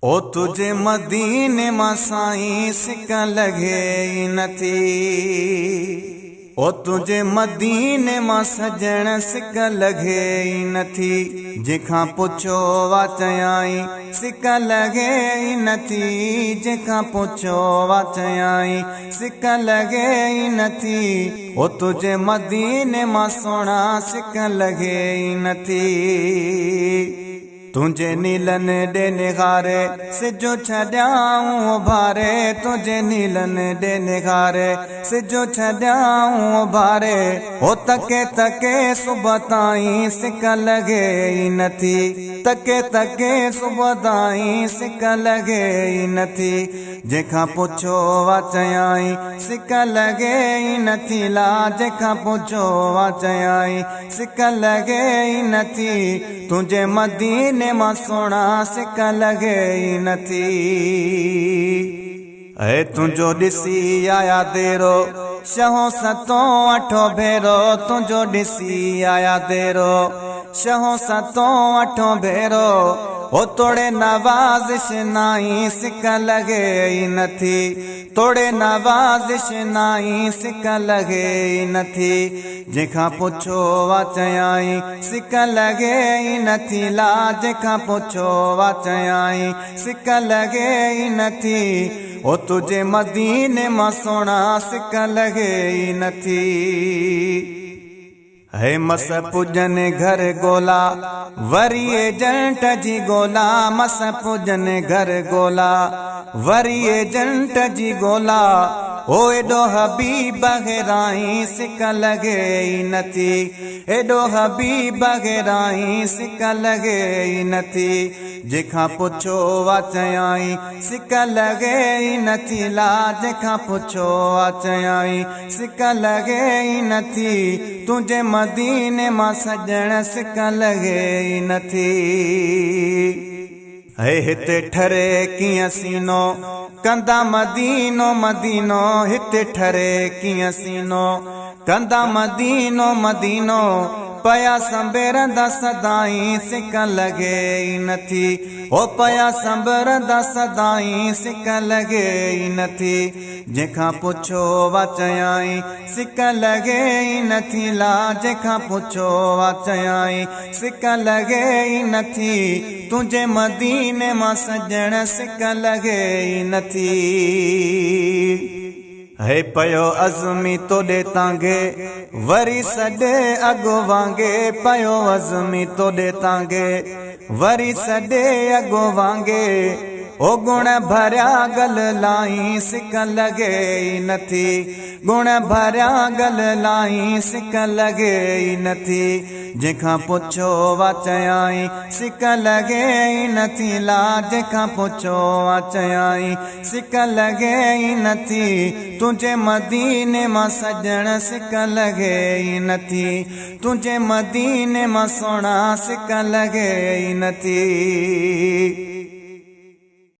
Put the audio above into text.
او تنهنجي مديني مان سائين سڪ لڳي ئي نٿي. او تنهنجي مديني مان سڄڻ سڪ لڳي ئي نٿي. جنهن کان پڇيو وا چيائين سڪ لڳي ئي نٿي. جنهن کان پڇيو وا چيائين سڪ لڳي ئي نٿي. او تنهنجي مديني مان سهڻا سڪ لڳي ئي نٿي. تنهنجي نيلن ڏي نهاري سج ڇڏيائون اڀاري. تنهنجي نيلن ڏي نهاري سج ڇڏيائون اڀاري. او تڪي تڪي صبح تائين سڪ لڳي ئي نٿي. تڪي تڪي صبح تائين سڪ لڳي ئي نٿي. جنهن کان پڇيو وا چيائين سڪ لڳي ئي نٿي. لا جنهن کان پڇيو وا چيائين سڪ لڳي ئي نٿي. تنهنجي مديني مان سهڻا سڪ لڳي ئي نٿي. اي تنهنجو ڏسي آيا ديرو شهو ستون اٺون ڀيرو. تنهنجو ڏسي آيا ديرو شهو ستون اٺون ڀيرو. او توڙي نوازش نائي سڪ لڳي ئي نٿي. توڙي نوازش نائي سڪ لڳي ئي نٿي. جنهن کان پڇيو وا چيائين سڪ لڳي ئي نٿي. لا جنهن کان پڇيو وا چيائين سڪ لڳي ئي نٿي. او تنهنجي مديني مان سهڻا سڪ لڳي ئي نٿي. هي مس پڄن گهر ڳولا وري ايجنٽ جي ڳولا. مس پڄن گهر ڳولا وري ايجنٽ جي ڳولا. او ايڏو حبيب غيرائين سڪ لڳي ئي نٿي. ايڏو حبيب غيرائين سڪ لڳي ئي نٿي. جنهن کان پڇيو وا چيائين سڪ لڳي ئي نٿي. لا جنهن کان پڇيو وا چيائين سڪ لڳي ئي نٿي. تنهنجي مديني مان سڄڻ سڪ لڳي ئي نٿي. هي هتي ٺري ڪيئن سينو ڪندا مدينو مدينو. هتي ٺري ڪيئن سينو ڪندا مدينو مدينو. پيا سنبرندا سدائين سڪ لڳي ئي نٿي. او پيا سنبرندا سدائين سڪ لڳي ئي نٿي. جنهن کان پڇيو وا چيائين سڪ لڳي ئي نٿي. لا جنهن کان پڇيو وا چيائين سڪ لڳي ئي نٿي. تنهنجي مديني مان سڄڻ سڪ لڳي ئي نٿي. هي پيو عزمي توڏي تانگهي وري سڏي اڳ وانگي. پيو عزمي توڏي تانگهي وري سڏي اڳ وانگي. او گڻ ڀريا گل لائين سڪ لڳي ئي نٿي. گڻ ڀريا گل لائين سڪ لڳي ئي نٿي. جنهن کان پڇيو وا چيائين سڪ لڳي ئي نٿي. لا جنهن کان پڇيو وا چيائين سڪ لڳي ئي نٿي. تنهنجي مديني مان سڄڻ سڪ لڳي ئي نٿي. تنهنجي مديني مان سهڻا سڪ لڳي ئي نٿي.